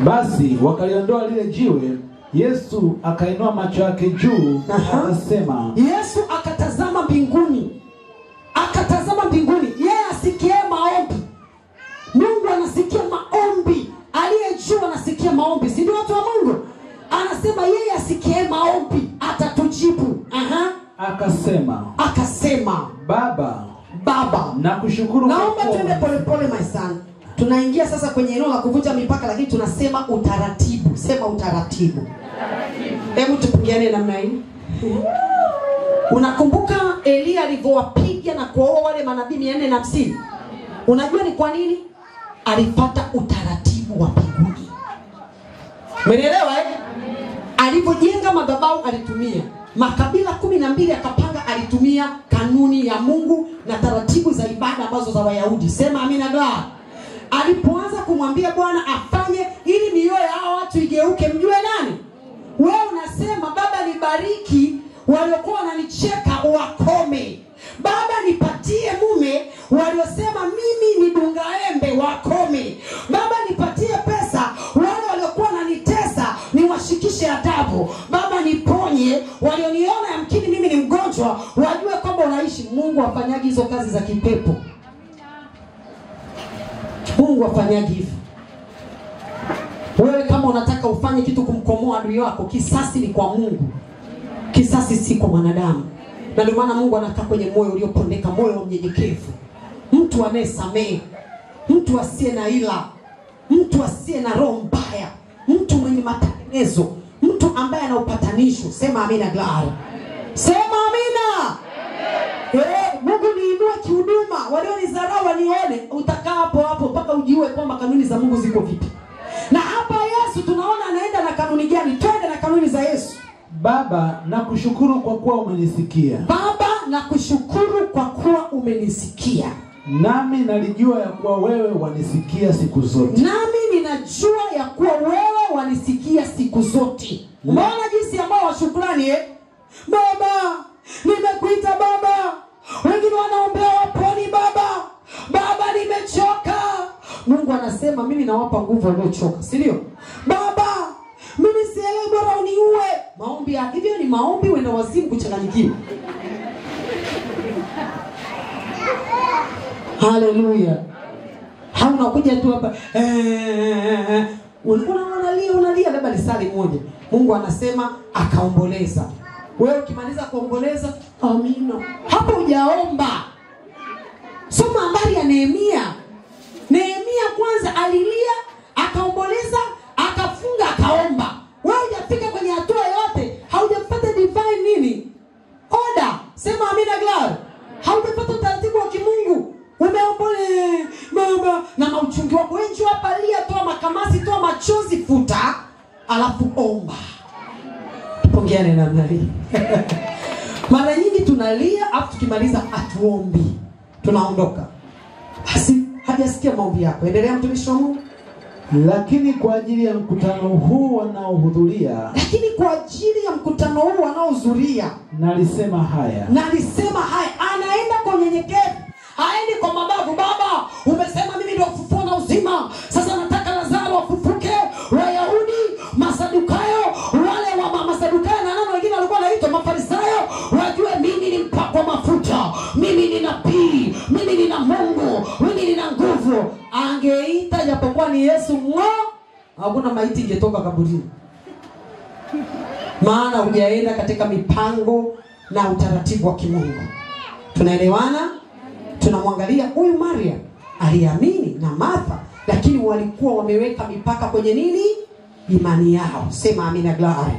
Basi wakaliondoa lile jiwe. Yesu akainua macho yake juu akasema. Yesu akatazama mbinguni. Akatazama mbinguni. Yeye asikie maombi. Mungu anasikia maombi. Aliye juu anasikia maombi. Si ndio watu wa Mungu? Anasema yeye asikie maombi atatujibu. Akasema. Akasema, Baba, Baba, nakushukuru. Naomba tuende polepole my son. Tunaingia sasa kwenye eneo la kuvunja mipaka, lakini tunasema utaratibu. Sema utaratibu. Hebu tupigiane namna hii. Unakumbuka Elia alivyowapiga na kuwaua wale manabii 450? Unajua ni kwa nini? Alipata utaratibu wa mbinguni. Umeelewa eh? Alivyojenga madhabahu alitumia makabila 12 akapanga, alitumia kanuni ya Mungu na taratibu za ibada ambazo za Wayahudi. Sema amina doa. Alipoanza kumwambia Bwana afanye ili mioyo ya hao watu igeuke, mjue nani? Wewe unasema Baba nibariki waliokuwa wananicheka wakome. Baba nipatie mume waliosema mimi ni dunga embe wakome. Baba nipatie pesa wale waliokuwa wananitesa niwashikishe adabu. Baba niponye walioniona yamkini mimi ni mgonjwa wajue kwamba unaishi. Mungu afanyagi hizo kazi za kipepo. Mungu afanyagi hivyo. Wewe kama unataka ufanye kitu kumkomoa adui wako, kisasi ni kwa Mungu. Kisasi si kwa mwanadamu. Na ndio maana Mungu anakaa kwenye moyo uliopondeka, moyo wa mnyenyekevu. Mtu anayesamehe, mtu asiye na ila, mtu asiye na roho mbaya, mtu mwenye matengenezo, mtu ambaye ana upatanisho. Sema amina glory. Sema amina. Mungu niinue kihuduma, walionidharau wanione. Utakaa hapo hapo mpaka ujiue kwamba kanuni za Mungu ziko vipi. Na hapa Yesu tunaona anaenda na kanuni gani? Twende na kanuni za Yesu. Baba, nakushukuru kwa kuwa umenisikia. Baba, nakushukuru kwa kuwa umenisikia. Nami nalijua ya kuwa wewe wanisikia siku zote. Nami ninajua ya kuwa wewe wanisikia siku zote. Umeona jinsi ambao wa shukrani eh? Baba, nimekuita Baba. Wengine wanaombea waponi Baba. Baba nimechoka. Mungu anasema mimi nawapa nguvu waliochoka, si ndio? Baba, mimi sielewi, bora uniue. Maombi ya hivyo ni maombi wenda wazimu kuchanganyikiwa. Haleluya. Hauna kuja tu hapa unalia unalia labda lisali moja. Mungu anasema akaomboleza. Wewe ukimaliza kuomboleza, amina. Hapo hujaomba. Soma habari ya Nehemia. Nehemia kwanza alilia, akaomboleza, akafunga, akaomba. Wewe hujafika kwenye hatua yote, haujapata divine nini? Order. Sema amina glory. Haujapata utaratibu wa kimungu. Umeombole baba na mauchungi wako. Wewe njoo hapa lia, toa makamasi, toa machozi, futa, alafu omba. Tupongeane namna hii. Mara nyingi tunalia afu tukimaliza hatuombi. Tunaondoka. Basi hajasikia maombi yako. Endelea mtumishi wa Mungu. Lakini kwa ajili ya mkutano huu wanaohudhuria, lakini kwa ajili ya mkutano huu wanaohudhuria, nalisema haya. Nalisema haya. Anaenda kwa unyenyekevu. Haendi kwa mabavu. Baba, umesema mimi ndio ufufuo na uzima. Sasa nataka Lazaro afufuke. Wayahudi, Masadukayo, wale wa Masadukayo na nani wengine walikuwa wanaitwa Mafarisayo, wajue mimi ni mpakwa mafuta, mimi ni nabii, mimi nina Mungu, mimi nina nguvu. Angeita japokuwa ni Yesu ngo, hakuna maiti ingetoka kaburini. Maana hujaenda katika mipango na utaratibu wa kimungu. Tunaelewana? Tunamwangalia huyu Maria aliamini na Martha, lakini walikuwa wameweka mipaka kwenye nini? Imani yao. Sema amina glory.